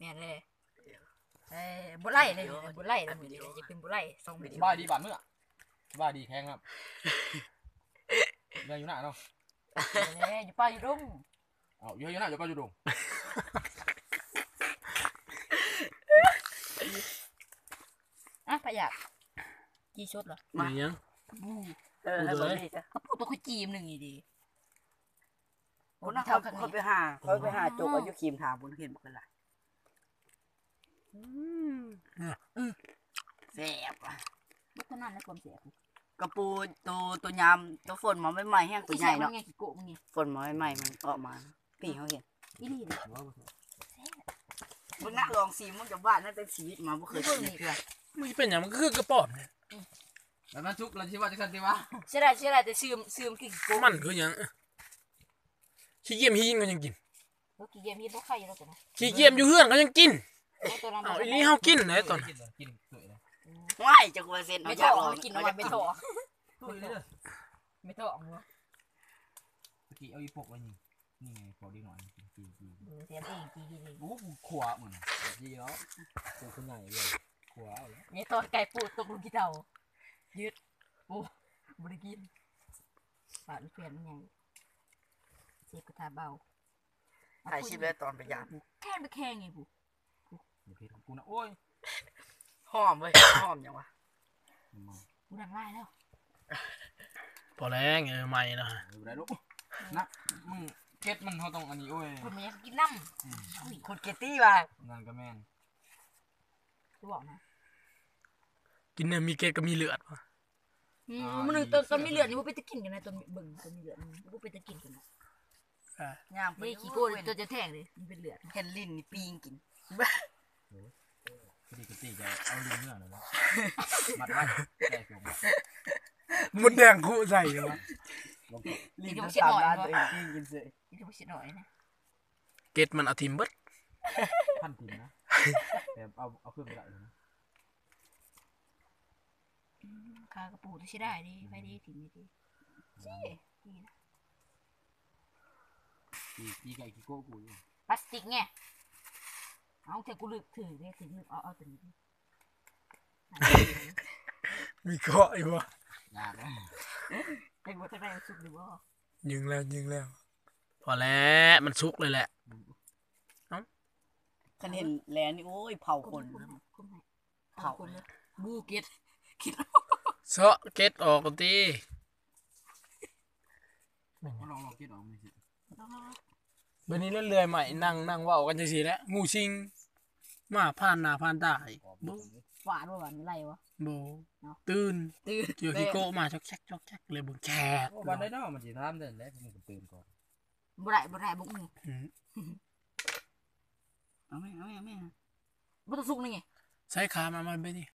ແມ່ນເລີຍ. ເອີ ບໍ່ໄລ່ເລີຍ ບໍ່ໄລ່ເລີຍ ມື້ນີ້ຈະເປັນບໍ່ໄລ່ສອງມື້. ສະບາຍດີບ້ານເມືອງ ສະບາຍດີແຂງຄັບ. ເຮືອນຢູ່ໜ້າເນາະ. ເອີ ຢູ່ປ່າຢູ່ດົງ. ເອົ້າ ຢູ່ ຢູ່ໜ້າ ຢູ່ປ່າຢູ່ດົງ. ອ່ະ ພະຍາດ ຈີ່ສົດເລີຍ. ມາຫຍັງ? ເອີ ໃຫ້ເບິ່ງນີ້ຊະ ກະປູໂຕຂ້ອຍຈີ່ໜຶ່ງນີ້ເດ. ພຸ້ນນະ ເຂົາ ເຂົາໄປຫາ ເຂົາໄປຫາຈົກເອົາຢູ່ຄີມທາງພຸ້ນ ເຫັນບໍ່? ຫຼາຍ. ອືມ ອືມ ແຊບ. ບໍ່ເທົ່ານັ້ນແຫຼະຄວາມແຊບ ກະປູໂຕ ໂຕຍາມ ໂຕຝົນມາໃໝ່ໆ ແຮງໂຕໃຫຍ່ເນາະ. ຂີ້ໂກະ ມຶງນີ້ ຝົນມາໃໝ່ໆ ມັນອອກມາ ພີ່ເຮົາເຫັນ ອີ່ຫຼີເດ. ເບິ່ງນະ ລອງຊີມ ມຶງຈະຫວານ ໃນແຕ່ຊີວິດມາບໍ່ເຄີຍກິນເທື່ອ. ມັນຊິເປັນຫຍັງ? ມັນຄືກະປອມນີ້. ແລ້ວມັນສຸກ ແລ້ວຊິວ່າຈັ່ງຊັ້ນຕິວະ? ເສຍດາຍ ເສຍດາຍ ແຕ່ຊື່ ຊື່ມັນຄືຂີ້ໂກະ. ມັນຄືຫຍັງ? ຂີ້ຢ້ຽມຫີນເຂົາຍັງກິນ. ໂອ້ ຂີ້ຢ້ຽມຫີນບໍ່ໄຄຢູ່ແລ້ວຕົວນັ້ນ. ຂີ້ຢ້ຽມຢູ່ເຮືອນເຂົາຍັງກິນ. ເອົາ ອີ່ຫຼີ ເຮົາກິນແຫຼະຕົວນັ້ນ. ກິນ ກິນ ໂອ້ຍ ຈັກວ່າເຊັນ ແມ່ທ້ອງກິນ ເອົາຢາກກິນ. ແມ່ທ້ອງ ແມ່ທ້ອງບໍ່? ຕະກີ້ເອົາອີ່ປົກໄວ້ນີ້ ນີ້ໄງ ພວກເດັກນ້ອຍກິນ ກິນ ກິນ. ເອີ ແຊບເອງ ກິນ ກິນເອງ. ໂອ້ ຂົວມັນ ດີແລ້ວ ໂຕໃຫຍ່ເລີຍ ຂົວເອົາແລ້ວ. ແມ່ທອດໄກ່ປູຕົກລົງຂີ້ເຕົາ ຢືດ. ໂອ້ ບໍ່ໄດ້ກິນ. ປາດແຜ່ນໃຫຍ່ ເຊຟກະທະເບົາ. ຖ່າຍຄລິບໄດ້ຕອນໄປຢາມ ແຂງໄປແຂງອີກພຸ້ນ. ບໍ່ເຜັດຂອງກູນະ. ໂອ້ຍ ຫອມເວີຍ ຫອມຫຍັງວະ? ນ້ຳມັນ ກູດັງຫຼາຍແລ້ວ. ພໍແລ້ວ ເອີ ໃໝ່ເນາະ. ເອີ ບໍ່ໄດ້ລູກນະ ມຶງເກັດມັນ ເຮົາຕ້ອງອັນນີ້. ໂອ້ຍ ຄົນມັນຢາກກິນນ້ຳ. ອືມ ຄົນເກັດຕິວ່າ ນັ້ນກະແມ່ນ. ຄືບອກນະ ກິນແນວມີເກັດກະມີເລືອດ. ອືມ ມື້ໜຶ່ງຕອນ ຕອນມີເລືອດນີ້ບໍ່ເປັນຕາກິນກັນນະ ຕອນເບິ່ງຕອນມີເລືອດນີ້ບໍ່ເປັນຕາກິນກັນນະ. ຍ່າງໄປ ນີ້ຂີ້ໂກະ ໂຕຈະແທງເດ້ ມັນເປັນເລືອດ ເຫັນລີ້ນນີ້ປີ້ງກິນ. ໂອ້ຍ ພໍດີກະຕິຈະເອົາລີ້ນເມືອແລ້ວເນາະ ມັດໄວ້ ແຈກລົງ ມົດແດງຄຸໃສ່ວະ. ລີ້ນ ເຮັດໃຫ້ເສຍໜ້ອຍ ຕົວເອງປີ້ງກິນເສຍ ເຮັດໃຫ້ເສຍໜ້ອຍນະ. ເກັດມັນເອົາຖິ້ມເບິດ ພັນຖິ້ມນະ ແຕ່ເອົາ ເອົາຄືນບໍ່ໄດ້ເລີຍນະ. ອືມ ຂາກະປູ ເສຍດາຍເດ້ ໃຜເດ້ຖິ້ມເດ້. ຈີ່ ຈີ່ນະ ຈີ່ ຈີ່ໄກ່ຂີ້ໂກະກູຢູ່ ພລາສຕິກແງ. ເອົາ ເທື່ອກູລຶກຖືກເດ້ ຖືກລຶກ ເອົາ ເອົາຕົວນີ້ ມີເຄາະຢູ່ບໍ່? ຢາກເດ້ ຈັກວ່າທາງໃນມັນສຸກຫຼືບໍ່? ຍິງແລ້ວ ຍິງແລ້ວ. ພໍແລ້ວ ມັນສຸກເລີຍແຫຼະ. ອືມ ເອົ້າ ຄັນເຫັນແລ້ວນີ້ ໂອ້ຍ ເຜົາຄົນ ຄົນໃຫ້ ເຜົາ ເຜົາຄົນເລີຍ. ບູເກັດ ເກັດ ເຊາະເກັດອອກກ່ອນຕິ. ລອງ ລອງເກັດອອກເບິ່ງຊິ. ບັດນີ້ເລື່ອຍໆ ມາ ນັ່ງ ນັ່ງເວົ້າກັນຈັ່ງຊີ້ແຫຼະ ງູຊິງ ມາຜ່ານໜ້າຜ່ານຕາອີກ. ບໍ່ ຟາດບໍ່ ຫວານໄລ່ບໍ່? ບໍ່ ເນາະ ຕື່ນ ຕື່ນ ເຈີຂີ້ໂກະມາຈອກແຈກ ຈອກແຈກ ເລີຍເບິ່ງແຈກ. ໂອ້ ບາດໃດເນາະ ມັນຊິຖາມເດີ ແລ້ວມັນກະຕື່ນກ່ອນ. ບໍ່ໄດ້ ບໍ່ໄດ້ ບໍ່ອື. ອືມ ເອົາແມ່ ເອົາແມ່ ເອົາແມ່ ບໍ່ຕ້ອງສຸກນີ້ໄງ. ໃສ່ຂາມາ ມາເບິ່ງນີ້